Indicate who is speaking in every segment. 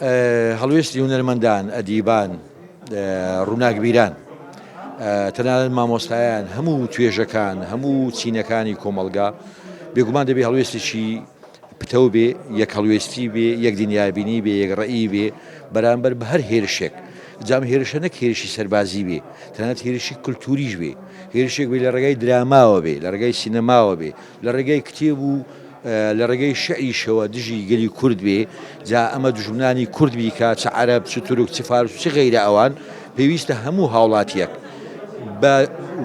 Speaker 1: هەڵوێستی هونەرمەندان، ئەدیبان، ڕووناکبیران، تەنانەت مامۆستایان، هەموو توێژەکان، هەموو چینەکانی کۆمەڵگا، بێگومان دەبێ هەڵوێستێکی پتەو بێ، یەک هەڵوێستی بێ، یەک دنیابینی بێ، یەک ڕەئی بێ بەرامبەر بە هەر هێرشێک. جا ئەم هێرشە نەک هێرشی سەربازی بێ، تەنانەت هێرشی کولتووریش بێ، هێرشێک بێ لە ڕێگای دراماوە بێ، لە ڕێگای سینەماوە بێ، لە ڕێگای کتێب و لە ڕێگەی شیعریشەوە دژی گەلی کورد بێ، جا ئەمە دوژمنانی کورد بیکا چ عەرەب چ تورک چ فارس و چ غەیرە ئەوان، پێویستە هەموو هاوڵاتیەک بە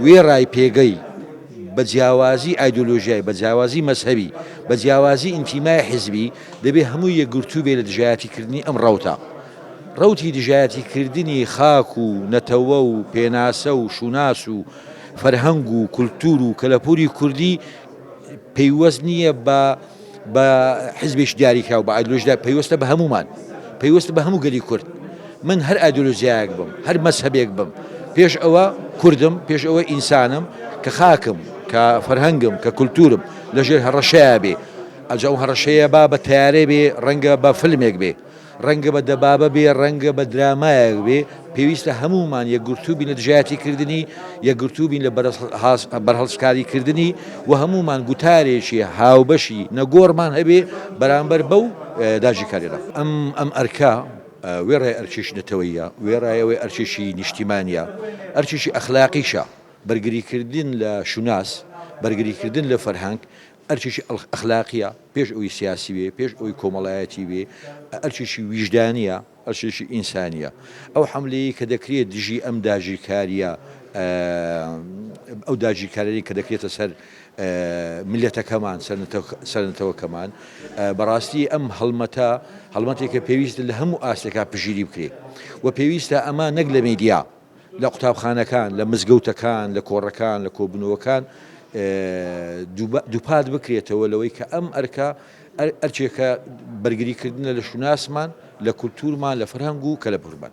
Speaker 1: وێڕای پێگەی، بە جیاوازی ئایدۆلۆژیای، بە جیاوازی مەزهەبی، بە جیاوازی ئینتیمای حزبی، دەبێ هەمووی یەکگرتوو بێ لە دژایەتی کردنی ئەم ڕەوتە. ڕەوتی دژایەتی کردنی خاک و نەتەوە و پێناسە و شوناس و فەرهەنگ و کولتوور و کەلەپووری کوردی پەیوەست نییە بە بە حزبێکی دیاریکراو بە ئایدۆلۆژیا پەیوەستە بە هەمومان پەیوەستە بە هەموو گەلی کورد من هەر ئایدۆلۆژیایەک بم هەر مەزهەبێک بم پێش ئەوە کوردم پێش ئەوە ئینسانم کە خاکم کە فەرهەنگم کە کولتورم لەژێر هەڕەشەیە بێ ئەجا ئەو هەڕەشەیە با بە تەیارە بێ ڕەنگە بە فلمێک بێ ڕەنگە بە دەبابە بێ، ڕەنگە بە درامایەک بێ، پێویستە هەموومان یەکگرتوو بین لە دژایەتی کردنی، یەکگرتوو بین لە بەرهەڵستکاری کردنی و هەموومان گوتارێکی هاوبەشی نەگۆڕمان هەبێ بەرامبەر بەو داگیرکارییانە. ئەم ئەم ئەرکە وێڕای ئەرکێکی نەتەوەییە، وێڕای ئەوەی ئەرکێکی نیشتیمانییە، ئەرکێکی ئەخلاقیشە. بەرگریکردن لە شوناس، بەرگریکردن لە فەرهەنگ، ئەرکێکی ئەخلاقییە پێش ئەوەی سیاسی بێ، پێش ئەوەی کۆمەڵایەتی بێ، ئەرکێکی ویژدانییە، ئەرکێکی ئینسانییە. ئەو حەملەیەی کە دەکرێت دژی ئەم داگیرکارییە، ئەو داگیرکارییانەی کە دەکرێتە سەر میللەتەکەمان، سەر نەتەوەکەمان، بەڕاستی ئەم هەڵمەتە هەڵمەتێکە پێویستە لە هەموو ئاستێکا پشتگیری بکرێ و پێویستە ئەمە نەک لە میدیا، لە قوتابخانەکان، لە مزگەوتەکان، لە کۆڕەکان، لە کۆبوونەوەکان دووپات بکرێتەوە لەوەی کە ئەم ئەرکە ئەرکێکە بەرگریکردنە لە شوناسمان، لە کولتوورمان، لە فەرهەنگ و کەلەپوورمان.